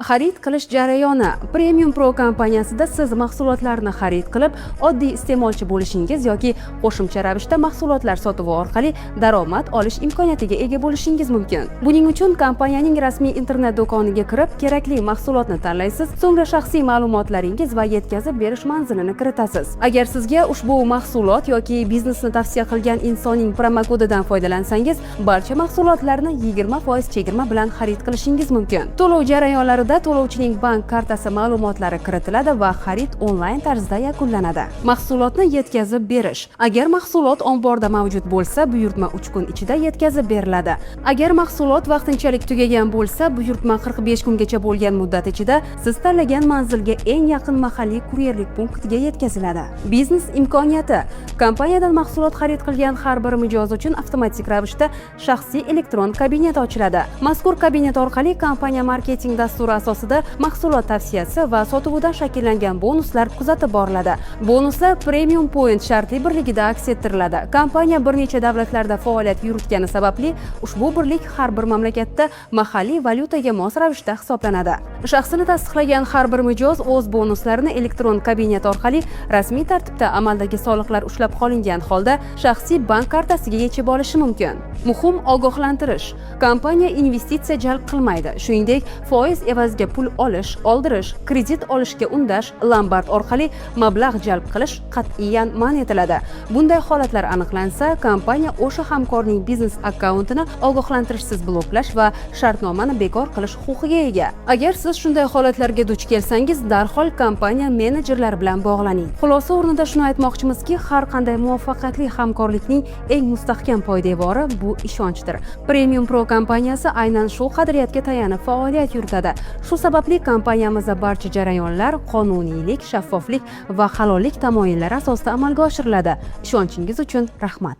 Xarid qilish jarayoni. Premium Pro kompaniyasida siz mahsulotlarni xarid qilib, oddiy iste'molchi bo'lishingiz yoki qo'shimcha ravishda mahsulotlar sotuvi orqali daromad olish imkoniyatiga ega bo'lishingiz mumkin. Buning uchun kompaniyaning rasmiy internet do'koniga kirib, kerakli mahsulotni tanlaysiz, so'ngra shaxsiy ma'lumotlaringiz va yetkazib berish manzilini kiritasiz. Agar sizga ushbu mahsulot yoki biznesni tavsiya qilgan insonning promokodidan foydalansangiz, barcha mahsulotlarni 20% chegirma bilan xarid qilishingiz mumkin. To'lov jarayonlarida to'lovchining bank kartasi ma'lumotlari kiritiladi va xarid onlayn tarzda yakunlanadi. Mahsulotni yetkazib berish. Agar mahsulot omborda mavjud bo'lsa, buyurtma 3 kun ichida yetkazib beriladi. Agar mahsulot vaqtinchalik tugagan bo'lsa, buyurtma 45 kungacha bo'lgan muddat ichida siz tanlagan manzilga eng yaqin mahalliy kuryerlik punktiga yetkaziladi. Biznes imkoniyati. Kompaniyadan mahsulot xarid qilgan har bir mijoz uchun avtomatik ravishda shaxsiy elektron kabinet ochiladi. Mazkur kabinet orqali kompaniya marketing dasturi asosida mahsulot tavsiyasi va sotuvidan shakllangan bonuslar kuzatib boriladi. Bonuslar Premium Point shartli birligida aks ettiriladi. Kompaniya bir necha davlatlarda faoliyat yuritgani sababli ushbu birlik har bir mamlakatda mahalliy valyutaga mos ravishda hisoblanadi. Shaxsini tasdiqlagan har bir mijoz o'z bonuslarini elektron kabinet orqali rasmiy tartibda, amaldagi soliqlar ushlab qolingan holda shaxsiy bank kartasiga yechib olishi mumkin. Muhim ogohlantirish. Kompaniya investitsiya jalb qilmaydi. Shuningdek, foiz evaziga pul olish, oldirish, kredit olishga undash, lombard orqali mablag' jalb qilish qat'iyan man etiladi. Bunday holatlar aniqlansa, kompaniya o'sha hamkorning biznes akkauntini ogohlantirishsiz bloklash va shartnomani bekor qilish huquqiga ega. Agar siz shunday holatlarga duch kelsangiz, darhol kompaniya menejerlari bilan bog'laning. Xulosa o'rnida shuni aytmoqchimizki, har qanday muvaffaqiyatli hamkorlikning eng mustahkam poydevori bu ishonchdir. Premium Pro kompaniyasi aynan shu qadriyatga tayanib faoliyat yuritadi. Shu sababli kompaniyamizda barcha jarayonlar qonuniylik, shaffoflik va halollik tamoyillari asosida amalga oshiriladi. Ishonchingiz uchun rahmat.